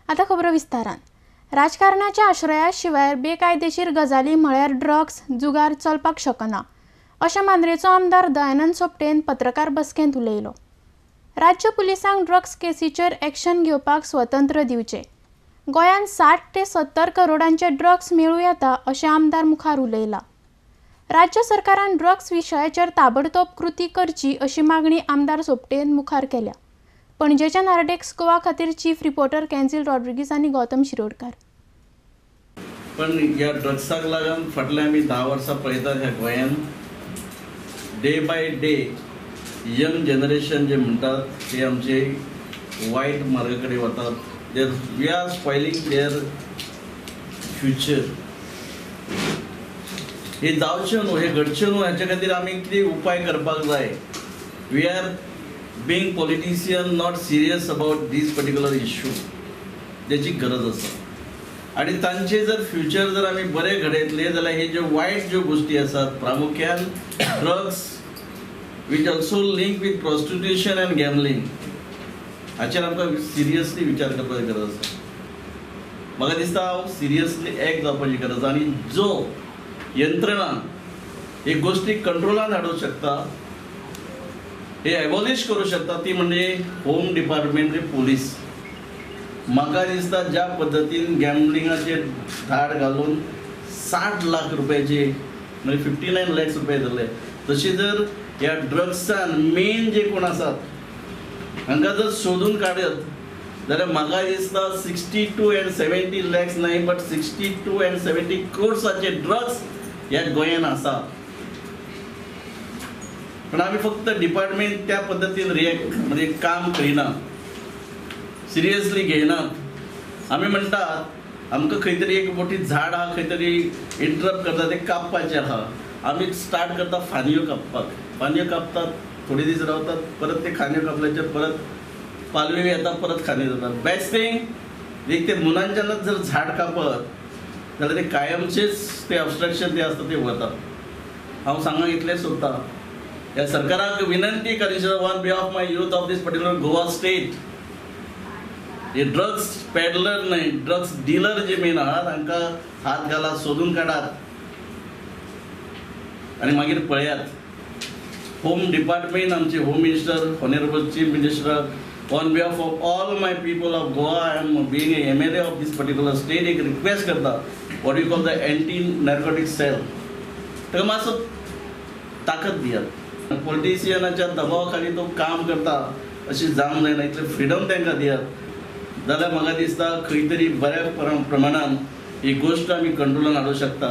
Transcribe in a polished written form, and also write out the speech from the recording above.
आतां खबरो विस्तारान. राजकारणाच्या आश्रया शिवाय बेकायदेशीर गजाली म्हळ्यार ड्रग्स, जुगार चलपाक शकना अशें मांद्रेचो आमदार दयानंद सोपटेन पत्रकार बसकेंत उलयलो. राज्य पुलिसांक ड्रग्स केसीचेर एक्शन घेवपाक स्वतंत्र दिवचें. गोंयांत 60 ते 70 करोडांचे ड्रग्स मेळूं येता अशें आमदार मुखार उलयला. राज्य सरकारान ड्रग्स विशयाचेर ताबडतोब कृती करची अशी मागणी आमदार सोपटेन मुखार केल्या. पणजेच्या नार्डेक्स गोवा खातीर चीफ रिपोर्टर कॅन्झील रॉड्रिगीज आनी गौतम शिरोडकार. पण ह्या ड्रग्साक लागून फाटले आमी 10 वर्सां पळयतात ह्या गोंयान day by day young generation जे म्हणटात ते आमचे वायट मार्गा कडेन वतात. There we are spoiling their future. हे जावचें न्हू, हे घडचें न्हू, हाचे खातीर आमी कितें उपाय करपाक जाय. We are being politician not serious about this particular issue. तेची गरज आसा आनी तांचे जर फ्युचर जर आमी बरें घडयतले जाल्यार हे ज्यो वायट ज्यो गोश्टी आसात, प्रामुख्यान drugs which also link with prostitution and gambling, हाचेर आमकां सिरियसली विचार करपाची गरज आसा. म्हाका दिसता हांव सिरियसली एक्ट जावपाची गरज आसा आनी जो यंत्रणा ही गोश्टी कंट्रोलान हाडूंक शकता, हे एबॉलिश करूं शकता, ती म्हणजे होम डिपार्टमेंट, म्हणजे पुलीस. म्हाका दिसता ज्या पद्दतीन गॅमलिंगाचेर धाड घालून 60 लाख रुपयाचे म्हणजे 59 लॅक्स रुपये जाले, तशी जर ह्या ड्रग्सान मेन जे कोण आसात हांकां जर सोदून काडत जाल्यार म्हाका दिसता 62 and 70 lakhs न्हय बट 62 एंड 70 क्रोर्साचे ड्रग्स ह्या गोंयान आसा. पण आमी फक्त डिपार्टमेंट त्या पद्दतीन रिएक्ट म्हणजे काम करिना, सिरियसली घेयनात. आमी म्हणटात आमकां खंय तरी एक मोठी झाड आहा, खंय तरी इंटरप्ट करता, तें कापपाचें आहा. आमी स्टार्ट करता फांदयो कापपाक. फांदयो कापतात, थोडे दीस रावतात, परत ते खांदयो कापल्याचेर परत पालवी येता, परत खांदयो जातात. बेस्ट थिंग एक ते मुनांच्यानच जर झाड कापत जाल्यार ते कायमचेच ते ऑबस्ट्रक्शन ते आसता ते वता. हांव सांगूंक इतलें सोदता, ह्या सरकाराक विनंती करीत on behalf of my youth of this particular Goa state, हे ड्रग्स पेडलर न्हय, ड्रग्स डिलर जे मेन आहात तांकां हात घालात, सोदून काडात आनी मागीर पळयात. होम डिपार्टमेंट, आमचे home minister, honourable chief minister, on behalf of all my people of Goa, I am being a MLA of this particular state, एक रिक्वेस्ट करता, what you call the anti narcotic cell, ताका मातसो ताकद दियात. पॉलिटिशियनाच्या दबावा खाली तो काम करता अशी जावंक जायना, इतलें फ्रिडम तांकां दियात जाल्यार म्हाका दिसता खंय तरी बऱ्या प्रमाणान ही गोश्ट आमी कंट्रोलान हाडूंक शकता.